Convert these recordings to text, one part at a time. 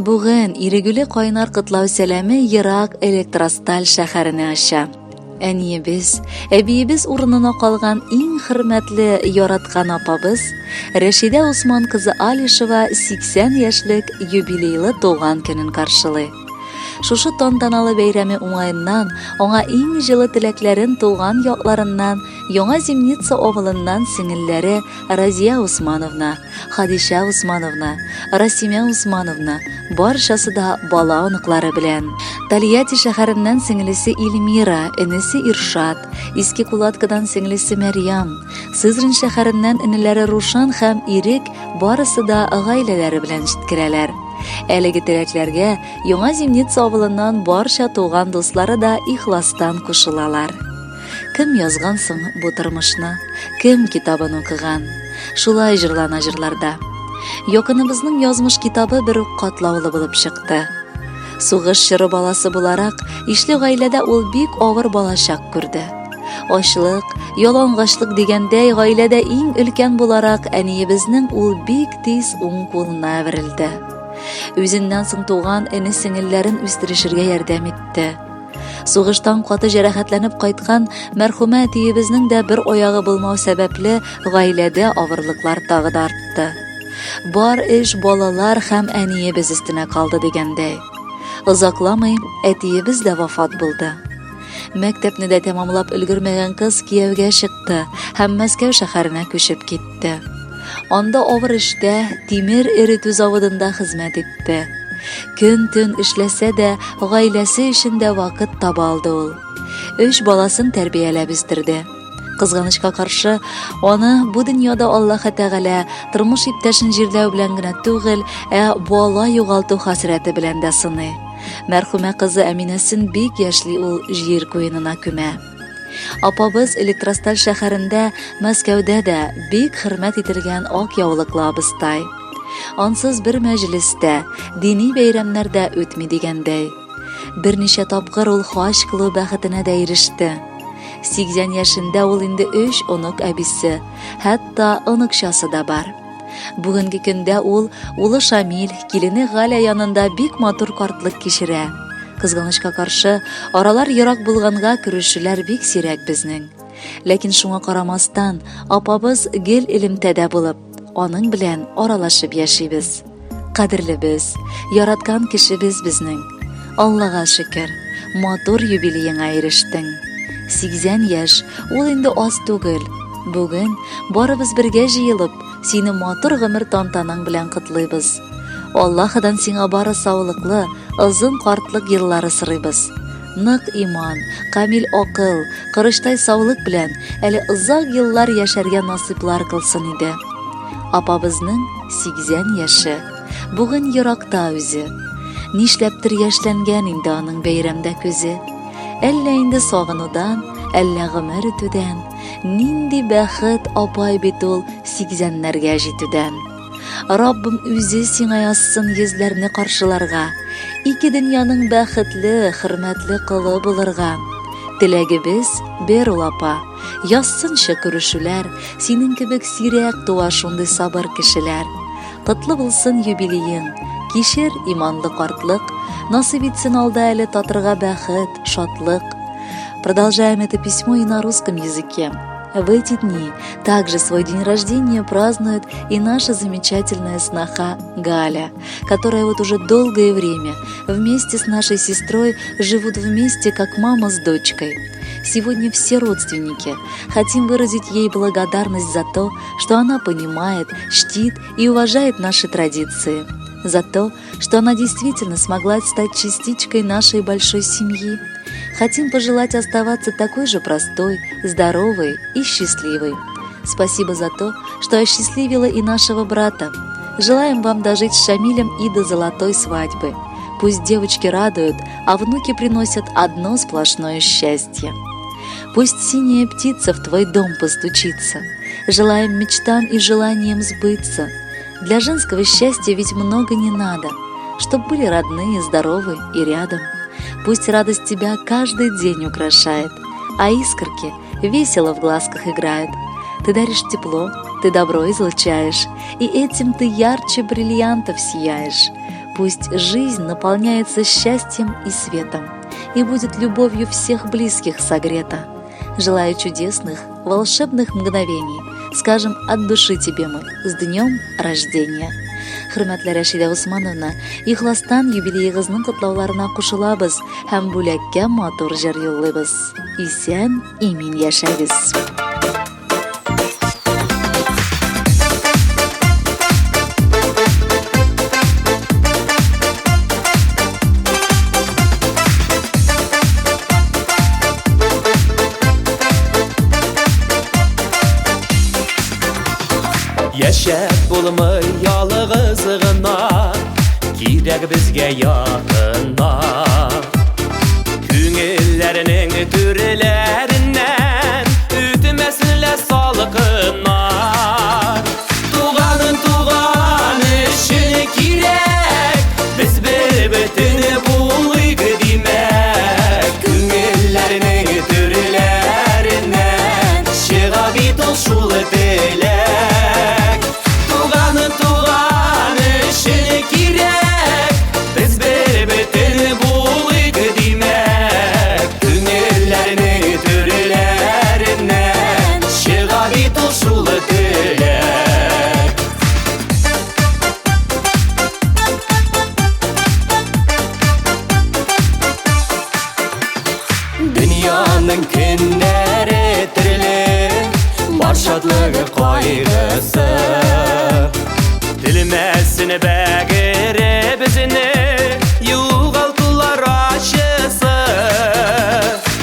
Бүген Ирегүле кайнар котлау сәламе ерак Электросталь шәһәренә оча. Әниебез, әбиебез урынына калган иң хөрмәтле, яраткан апабыз Рәшидә Усман кызы Алишева 80 яшьлек юбилейлы туган көнен каршылый. Шушы тантаналы бәйрәме уңаеннан аңа иң җылы теләкләрен туган якларыннан Яңа Зимница авылыннан сеңелләре Разия Усмановна, Хадишә Усмановна, Расимә Усмановна, барчасы да бала-оныклары белән. Тольятти шәһәреннән сеңлесе Эльмира, энесе Иршат, Иске Кулаткадан сеңлесе Мәрьям, Сызрань шәһәреннән энеләре Рушан һәм Ирек барысы да гаиләләре белән җиткерәләр. Әлеге теләкләргә Яңа Зимница авылыннан барча туган дуслары да ихластан кушылалар. Кем язган соң бу тормышны? Кем китабын укыган? Шулай җырлана җырларда. Якыныбызның язмыш китабы бер үк катлаулы булып чыкты. Сугыш чоры баласы буларак, ишле гаиләдә ул бик авыр балачак күрде. Ачлык, ялангачлык дигәндәй, гаиләдә иң өлкән буларак әниебезнең ул бик тиз уң кулына әверелде. Үзеннән соң туган эне-сеңелләрен үстерешергә ярдәм итте. Сугыштан каты җәрәхәтләнеп кайткан мәрхүмә әтиебезнең дә бер аягы булмау сәбәпле, гаиләдә авырлыклар тагы да артты. Бар эш балалар һәм әниебез өстенә калды дигәндәй. Озакламый әтиебез дә вафат булды. Мәктәпне дә тәмамлап өлгермәгән кыз кияүгә чыкты һәм Мәскәү шәһәренә күчеп китте. Анда авыр эштә, тимер эретү заводында хезмәт итте. Көн-төн эшләсә дә, гаиләсе өчен дә вакыт таба алды ул. Өч баласын тәрбияләп үстерде. Кызганычка каршы, аны бу дөньяда Аллаһ Тәгалә тормыш иптәшен җирләү белән генә түгел, ә бала югалту хәсрәте белән дә сыный. Мәрхүмә кызы Әминәсен бик яшьли ул җир куенына күмә. Апабыз Электросталь шәһәрендә, Мәскәүдә дә бик хөрмәт ителгән ак яулыклы абыстай. Ансыз бер мәҗлес тә, дини бәйрәмнәр дә үтми дигәндәй. Берничә тапкыр ул хаҗ кылу бәхетенә дә иреште. 80 яшендә ул инде өч онык әбисе, хәтта оныкчасы да бар. Бүгенге көндә ул улы Шамил, килене Галя янында бик матур картлык кичерә. Кызганычка каршы, аралар ерак булганга күрешүләр бик сирәк безнең. Ләкин шуңа карамастан, апабыз гел элемтәдә булып, аның белән аралашып яшибез. Кадерлебез, яраткан кешебез безнең. Аллага шөкер, матур юбилееңа ирештең. 80 яшь, ул инде аз түгел. Бүген барыбыз бергә җыелып, сине матур гомер тантанаң белән котлыйбыз. Аллаһыдан сиңа бары саулыклы, озын картлык еллары сорыйбыз. Нык иман, камил акыл, корычтай саулык белән әле озак еллар яшәргә насыйплар кылсын иде. Апабызның 80 яше. Бүген еракта үзе. Нишләптер яшьләнгән инде аның бәйрәмдә күзе. Әллә инде сагынудан, әллә гомер үтүдән. Нинди бәхет апай бит ул сигзәннәргә җитүдән. Раббым үзе сиңа язсын йөзләрне каршыларга, ике дөньяның бәхетле, хөрмәтле колы булырга. Теләгебез бер ул апа, язсынчы күрешүләр, синең кебек сирәк туа шундый сабыр кешеләр. Котлы булсын юбилеең, кичер иманлы картлык, насыйп итсен алда әле татырга бәхет, шатлык. Продолжаем это письмо и на русском языке. В эти дни также свой день рождения празднует и наша замечательная сноха Галя, которая вот уже долгое время вместе с нашей сестрой живут вместе, как мама с дочкой. Сегодня все родственники хотим выразить ей благодарность за то, что она понимает, чтит и уважает наши традиции, за то, что она действительно смогла стать частичкой нашей большой семьи. Хотим пожелать оставаться такой же простой, здоровой и счастливой. Спасибо за то, что осчастливила и нашего брата. Желаем вам дожить с Шамилем и до золотой свадьбы. Пусть девочки радуют, а внуки приносят одно сплошное счастье. Пусть синяя птица в твой дом постучится. Желаем мечтам и желаниям сбыться. Для женского счастья ведь много не надо, чтоб были родные, здоровы и рядом. Пусть радость тебя каждый день украшает, а искорки весело в глазках играют. Ты даришь тепло, ты добро излучаешь, и этим ты ярче бриллиантов сияешь. Пусть жизнь наполняется счастьем и светом и будет любовью всех близких согрета. Желаю чудесных, волшебных мгновений. Скажем от души тебе мы с днем рождения. Хөрмәтле Рәшидә Усмановна, ихластан юбилеегызның котлауларына кушылабыз һәм бүләккә матур җыр юллыйбыз. Исән, имин яшәгез. Яшәп булмый ялгыз гына, кирәк безгә якыннар. Күңелләрнең түрләреннән үтмәсен лә салкыннар. Туганын туган өчен кирәк, без бер бөтен булыйк димәк. Күңелләрнең түрләреннән чыга бит ул шул теләк. Туганын туган өчен кирәк, без бер бөтен булыйк димәк. Күңелләрнең түрләреннән чыга бит ул шул теләк. Дөньяның көннәре төрле, бар шатлыгы кайгысы. Телмәсен бәгыре безне югалтулар ачысы.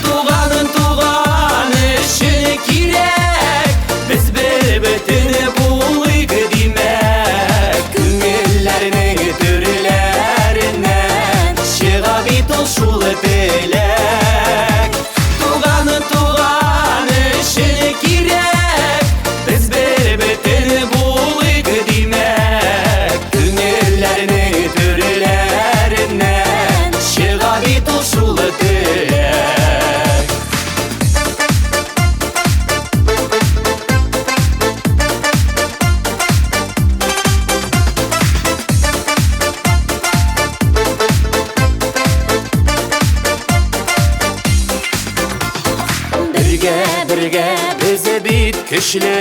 Туганын туган өчен кирәк, без бер бөтен булыйк димәк. Күңелләрнең түрләреннән чыга бит ул шул теләк. Туганын туган өчен кирәк, без бер бөтен булыйк димәк. Күңелләрнең түрләреннән чыга бит ул шул теләк. Бергә, бергә без бит көчле,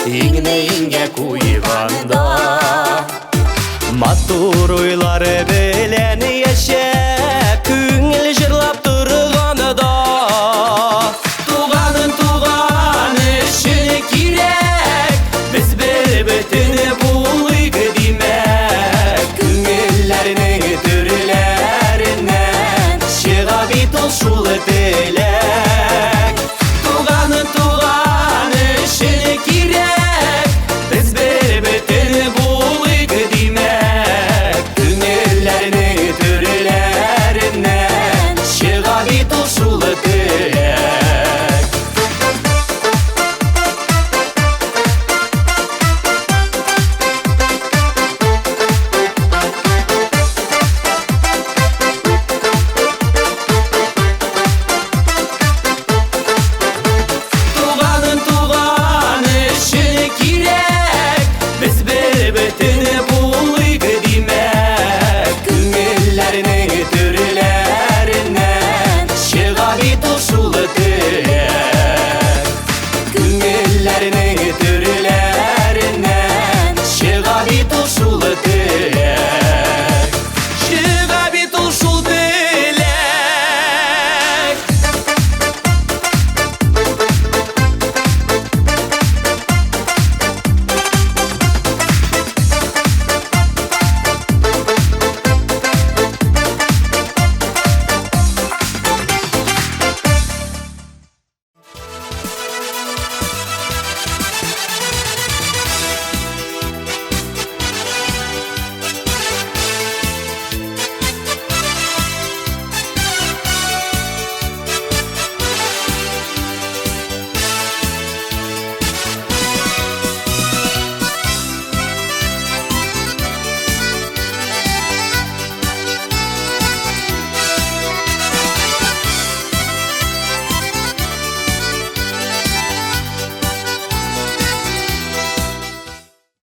иңне иңгә куйганда. Матур уйлар белән